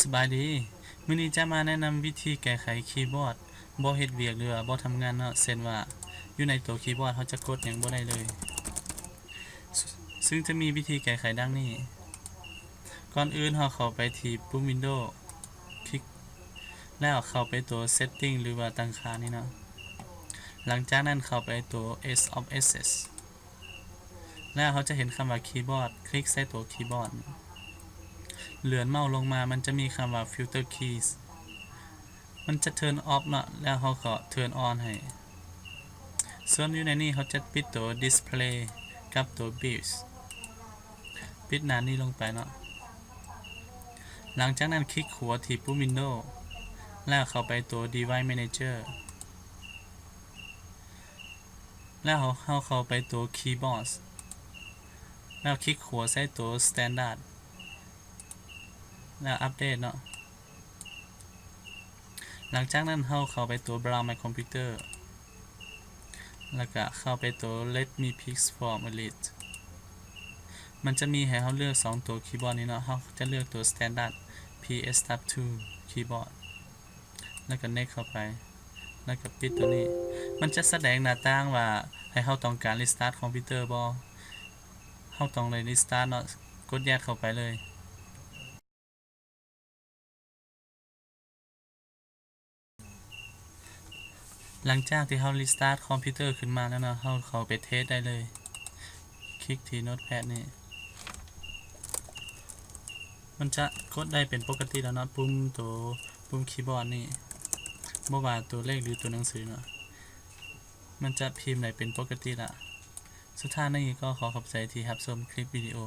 ສະບາຍດີ, ມື້ນີ້ຈະມາແນະນຳວິທີແກ້ໄຂຄີບອດບໍ່ເຮັດວຽກ ຫຼືວ່າບໍ່ທຳງານເນາະ, ເຊັ່ນວ່າຢູ່ໃນໂຕຄີບອດເຮົາຈະກົດຫຍັງບໍ່ໄດ້ເລີຍ. ຊຶ່ງຈະມີວິທີແກ້ໄຂດັ່ງນີ້. ກ່ອນອື່ນເຮົາເຂົ້າໄປທີ່ປຸ່ມ Windows ຄລິກ ແລ້ວເຂົ້າໄປໂຕ Setting ຫຼືວ່າຕັ້ງຄ່ານີ້ເນາະ. ຫຼັງຈາກນັ້ນເຂົ້າໄປໂຕ Ease of Access ແລ້ວເຮົາຈະເຫັນຄຳວ່າຄີບອດ, ຄລິກໃສ່ໂຕຄີບອດ. ເລື່ອນເມົາສ໌ລົງມາ ມັນຈະມີຄຳວ່າ Filter Keys ມັນຈະ turn off ເນາະ, ແລ້ວເຮົາກໍ turn on ໃຫ້. ສ່ວນຢູ່ໃນນີ້ເຮົາຈະປິດໂຕ Display ກັບໂຕ Build, ປິດໜ້ານີ້ລົງໄປເນາະ. ຫຼັງຈາກນັ້ນຄລິກຂວາທີ່ປຸ່ມ Windows ແລ້ວເຂົ້າໄປໂຕ Device Manager ແລ້ວເຮົາເຂົ້າໄປໂຕ Keyboard ແລ້ວຄລິກຂວາໃສ່ໂຕ Standard ແລ້ວອັບເດດເນາະ. ຫຼັງຈາກນັ້ນເຮົາເຂົ້າໄປໂຕ Browse My Computer ແລ້ວກະເຂົ້າໄປໂຕ Let Me Pick from a List. ມັນຈະມີໃຫ້ເຮົາເລືອກສອງໂຕຄີບອດນີ້ເນາະ, ເຮົາຈະເລືອກໂຕ Standard PS Tab two Keyboard ແລ້ວກະ Next ເຂົ້າໄປ ແລ້ວກະປິດໂຕນີ້. ມັນຈະສະແດງໜ້າຕ່າງວ່າໃຫ້ເຮົາຕ້ອງການ Restart ຄອມພິວເຕີບໍ່, ເຮົາຕ້ອງໄດ້ Restart ເນາະ, ກົດ Yes ເຂົ້າໄປເລີຍ. ຫຼັງຈາກທີ່ເຮົາ Restart ຄອມພິວເຕີຂຶ້ນມາແລ້ວເນາະ, ເຮົາເຂົ້າໄປ Test ໄດ້ເລີຍ. ຄລິກທີ່ Notepad ນີ້ ມັນຈະກົດໄດ້ເປັນປົກກະຕິແລ້ວເນາະ, ປຸ່ມໂຕ ປຸ່ມຄີບອດນີ້ ບໍ່ວ່າໂຕເລກ ຫຼື ໂຕໜັງສືເນາະ, ມັນຈະພິມໄດ້ເປັນປົກກະຕິລະ. ສຸດທ້າຍນີ້ກໍຂໍຂອບໃຈທີ່ຮັບຊົມຄລິບວິດີໂອ.